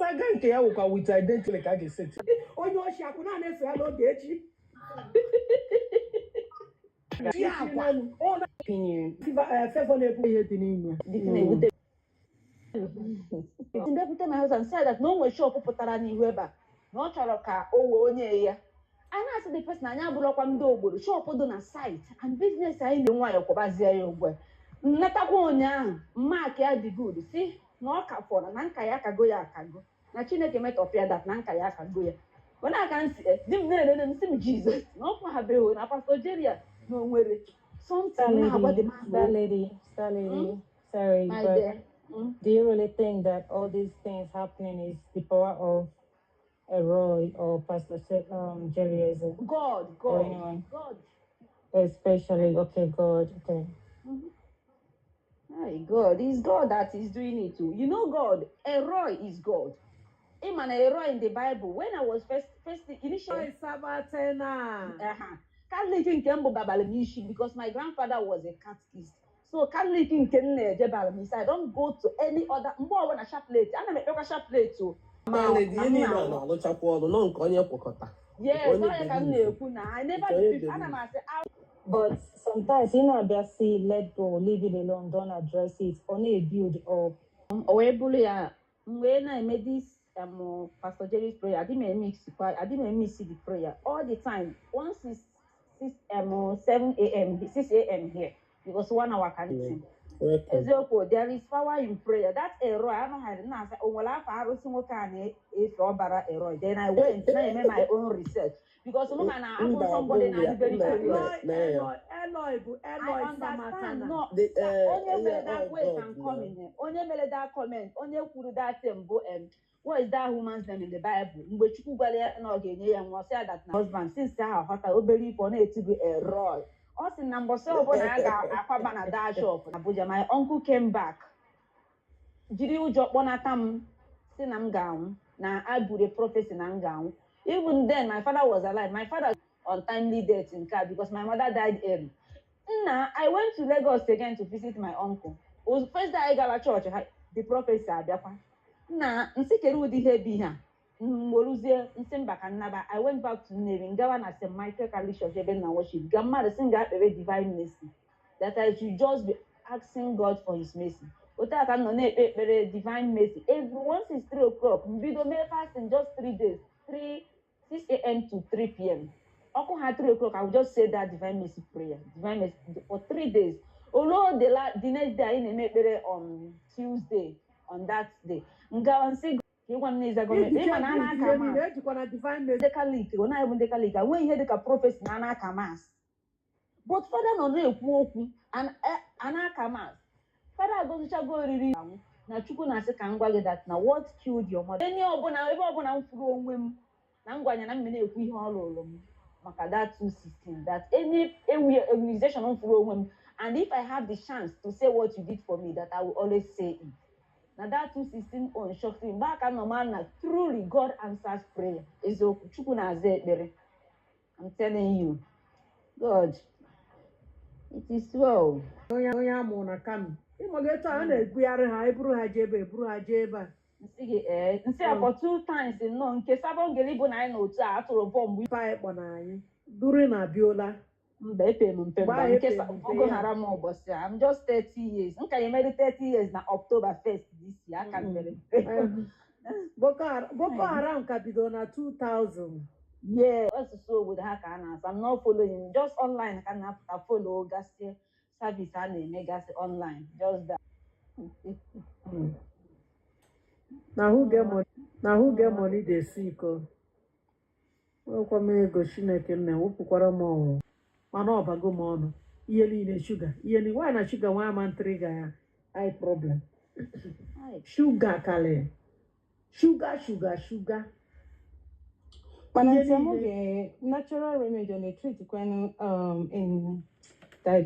Saga nke ya wụkwa with identity ka a ga-eseti. Onye oshi akwụna na-eso ya n'oge echi. Tie akwa. Ọ na Opinion. Favor na-ebu ihe dị n'ime. The thing na-ewute m. Mbịakwute my husband said that na o nwere shop pụtara n'ihu ebe a na ọ chọrọ ka o wee onye ya. A na-asị the person, anyị abụrụkwa ndị obodo, shop dị na site and business anyị na nwayọ kwụbazie ya ụgwọ. Nnetakwa ụnyaahụ, mark ya dị good, si na ọ ka fọrọ na nka ya akago ya akago na Chineke metọpịa that na nka ya akago ya. Onye aka nsi di m na-elele m, si m Jizọs na ọ kwabeghị na Pastor Jerry a na o nwere Star something na-agwa the Lady, man Star okwu. Lady, Star Lady. Sorry, My but dear. do you really think that all these things happening is the power of Elroy or Pastor Jerry Eze God. or God. anyone? God. Especially, okay, God, okay. My God, it's God that is doing it too. You know God, Elroy is God. Him and Elroy in the Bible, when I was first initially, Oi, Sabatena. Catholic nke mbụ babara m isi because my grandfather was a catechist. So Catholic nke m na-eje bara m isi. I don't go to any other. Mgbe ọbụla chaplet, ana m ekpekwa chaplet o. Star Lady, Ma ihe m niile ọ na-alụ. na-alụchakwa ọrụ nọ nke onye kwekọta. Nke Yes, onye ọ ya ka m believe. na-ekwu na I never Nke onye believe. Ana m believe. asị, ah, But sometimes, just say, let go, leave it alone, don't address it, only build up. O wee bụrụ ya, m wee na-eme this Pastor Jerry's prayer. Adị m emix kwa, adị m emix the prayer all the time. Once it's 6 7 a.m., 6 a.m. here because one hour ka ntị. Welcome. Eziokwu, there is power in prayer. That Elroy anọghị na-asa o nwere afọ arụsị nwoke a na-efe ọbara Elroy. Then I went na-eme my own research because mụ ma na abụ Mba, somebody ọ bụghị ya. na-adị very Mba, curious. na ya. Elroy, Elroy bụ I Elroy understand. Samatana. No, The, sir, onye mere yeah, that, oh wait, God, I'm no. coming. Eh. Onye mere that comment, onye kwuru that thing bụ what is that woman's name in the Bible? Mgbe Chukwu gwara ya na ọ ga-enye ya nwa, ọ sị ya that na husband since ahụ ghọta obere ife ọ na-etigo Elroy. Ọ sị na mbọsị ọbụla a ga-akwaba na that shop na Abuja, my uncle came back jiri ụjọ kpọnata m si na m ga-anwụ, na I buru a prophecy na m ga-anwụ. Even then my father was alive. My father untimely death nke a because my mother died early. Nna, I went to Lagos again to visit my uncle. O first day anyị gara chọọchị ha, the prophecy abịakwa. Nna, nsị kere ụdị ihe bụ ihe a m weruzie nsị mba ka nnaba. I went back to Nnewi, ngawa na St. Michael Catholic Church ebe nna worship ga mmadụ sị m gaa kpere divine mercy, that I should just be asking God for his mercy. Otu a ka m nọ na-ekpe ekpere divine mercy every once it's 3 o'clock, m bido mee fasting, just 3 days, 3 6 a.m. to 3 p.m. Ọkụ ha 3 o'clock, I will just say that divine mercy prayer, divine mercy for 3 days. Olo the next day anyị na-eme ekpere on Tuesday, on that day ngawa nsị ka ịgwa m n'ịza gọọmenti ịma na a na-aka Ihe mass. Niile ejikwana divine mercy. Ndị Katọlik, ọ na-abụ ndị Katọlik nwee ihe dịka prophecy na a na-aka mass, but fada nọ na-ekwu okwu a na-aka mass. Fada agọzichago oriri anwụ na Chukwu na-asị ka m gwa gị that na what killed your mother. Enyi ọbụla, ebe ọbụla m furu onwe m na ngwanya na mmiri na-ekwu ihe ọ lụrụ m maka that 216, that any ewi organization m furu onwe m, and if I have the chance to say what you did for me, that I will always say it. Na that 216 on shocked me. Mgbe aka nọ ma na truly God answers prayer. Eziokwu, Chukwu na-aza ekpere. I'm telling you, God, it is well. Onye amụrụ na Kano, ịmaga etu a na-ebugharị ha, eburu ha jee ebe, eburu ha jee ebe a. Nsị gị ee, nsị a for two times nnọọ nke Sabongeli bụ na anyị na otu a atụrụ bọmbụ. Ife anyị kpọ na anyị duri na Abiola. Mba, epe m mpe. Mgbe Mba, ahụ nke epe m mpe Boko ya. Haram ụbọchị a, I'm just 30 years. M ka ya 30 years na October 1st this year aka m mere mpe. Boko Haram ka bidoro na 2000. Yeah, asụsụ obodo ha ka a na-asụ. I'm not following, just online ka m na-apụta follow gasị service a na-eme gasị online, just that. Na who get money, na who get money dey sick o. Nwekwa m ego, Chineke nna wepụkwara m ọnwụ, mana ọ bago m ọnụ ihe niile, shuga ihe niile. Nwaanyị na shuga nwa ama trigger ya eye problem. Ai, shuga karịrị shuga, shuga, shuga. Mana ihe ntị m niile. Oge natural remedy ọ na-etreat kwenu in diabetes.